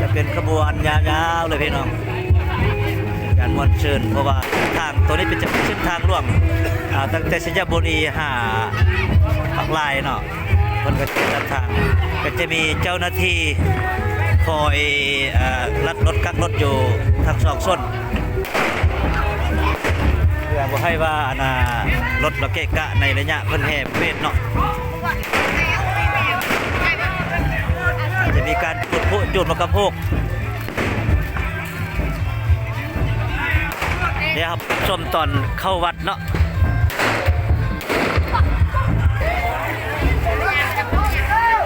ຈະເປັນຂະບວນຍາວໆເລີຍພີ່ນ້ອງ ການມ່ວນຊື່ນ ເພາະວ່າທາງໂຕນີ້ເປັນ ຈະເປັນເສັ້ນທາງຫຼວງ ອາ ຕັ້ງແຕ່ໄຊຍະບູລີຫາປາກລາຍເນາະ. ເພິ່ນກໍຈັດທາງ ກໍຈະມີເຈົ້າໜ້າທີ່ຄອຍ ເອີ ລັດລົດ ກັກລົດຢູ່ທັງສອງໂຊນ ເພື່ອບໍ່ໃຫ້ວ່າ ອັນນ່າ ລົດລະເກະກະໃນໄລຍະເພິ່ນແຫ່ພະເວດເນາະ. ຈະມີການຈູດພລຸ ຈູດໝາກກະໂພກ. ດຽວເຮົາຊົມຕອນເຂົ້າວັດເນາະ.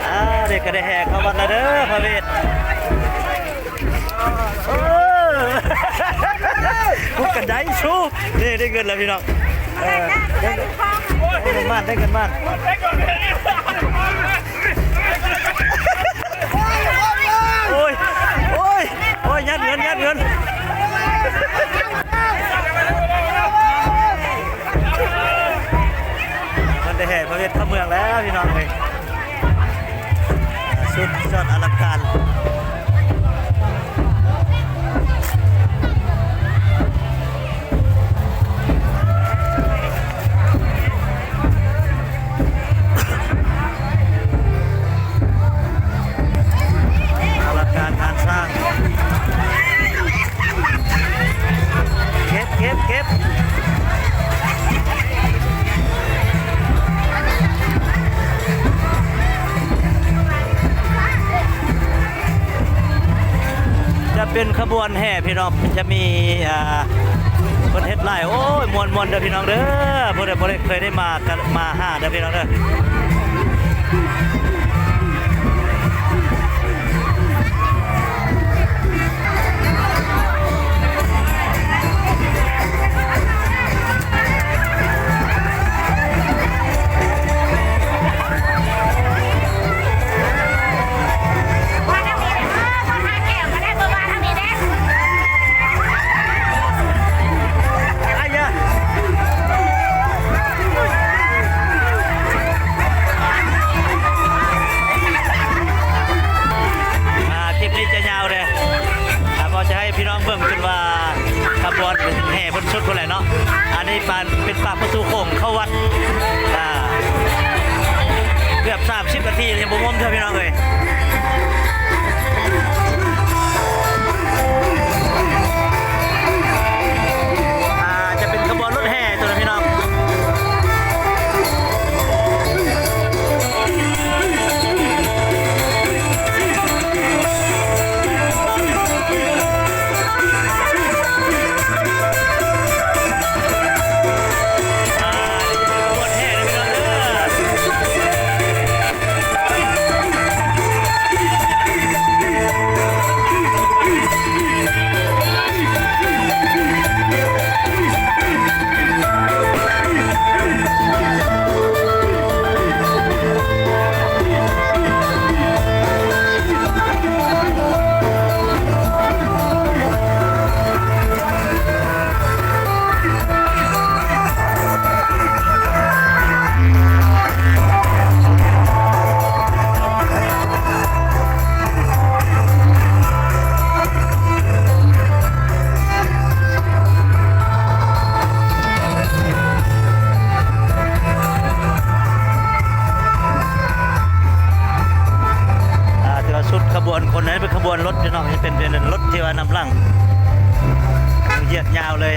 ອາ ນີ້ກໍໄດ້ແຫ່ເຂົ້າວັດແລ້ວເດີ ພະເວດ. ເອີ ພຸດກັນໄດ້ຊູ. ນີ້ໄດ້ເງິນແລ້ວພີ່ນ້ອງ. ເອີ ໄດ້ເງິນມານ ໄດ້ເງິນມານ. ໂອ້ຍ ໂອ້ຍ ໂອ້ຍ ຍາດເງິນ ຍາດເງິນ. ມັນໄດ້ແຫ່ພະເວດເຂົ້າເມືອງແລ້ວພີ່ນ້ອງເອີຍ. ສຸດຍອດອະລັງການ. ອະລັງການງານສ້າງ. ເກັບ ເກັບ ເກັບ. ຈະເປັນຂະບວນແຫ່ພີ່ນ້ອງ ຈະມີ ອ່າ ເພິ່ນເຮັດຫຼາຍ. ໂອ້ຍ ມ່ວນໆເດີພີ່ນ້ອງເດີ ຜູ້ໃດບໍ່ໄດ້ ເຄີຍໄດ້ມາກໍມາຫາເດີພີ່ນ້ອງເດີ. ອ່າ ຄລິບນີ້ຈະຍາວເດ້ ອ່າ ພໍຈະໃຫ້ພີ່ນ້ອງເບິ່ງຈົນວ່າຂະບວນແຫ່ເພິ່ນສຸດພຸ້ນແຫຼະເນາະ. ອັນນີ້ປານ ເປັນປາກປະຕູໂຂງເຂົ້າວັດ ອ່າ ເກືອບສາມສິບນາທີ ຍັງບໍ່ໝົດເທື່ອພີ່ນ້ອງເອີຍ. ອ່າ ຈະເປັນຂະບວນລົດແຫ່ຕົວນັ້ນພີ່ນ້ອງ. ອ່າ ຖືວ່າສຸດຂະບວນຄົນ ອັນນີ້ເປັນຂະບວນລົດເນາະ ເປັນ ເປັນລົດທີ່ວ່ານຳຫຼັງ ຍຽດຍາວເລີຍ.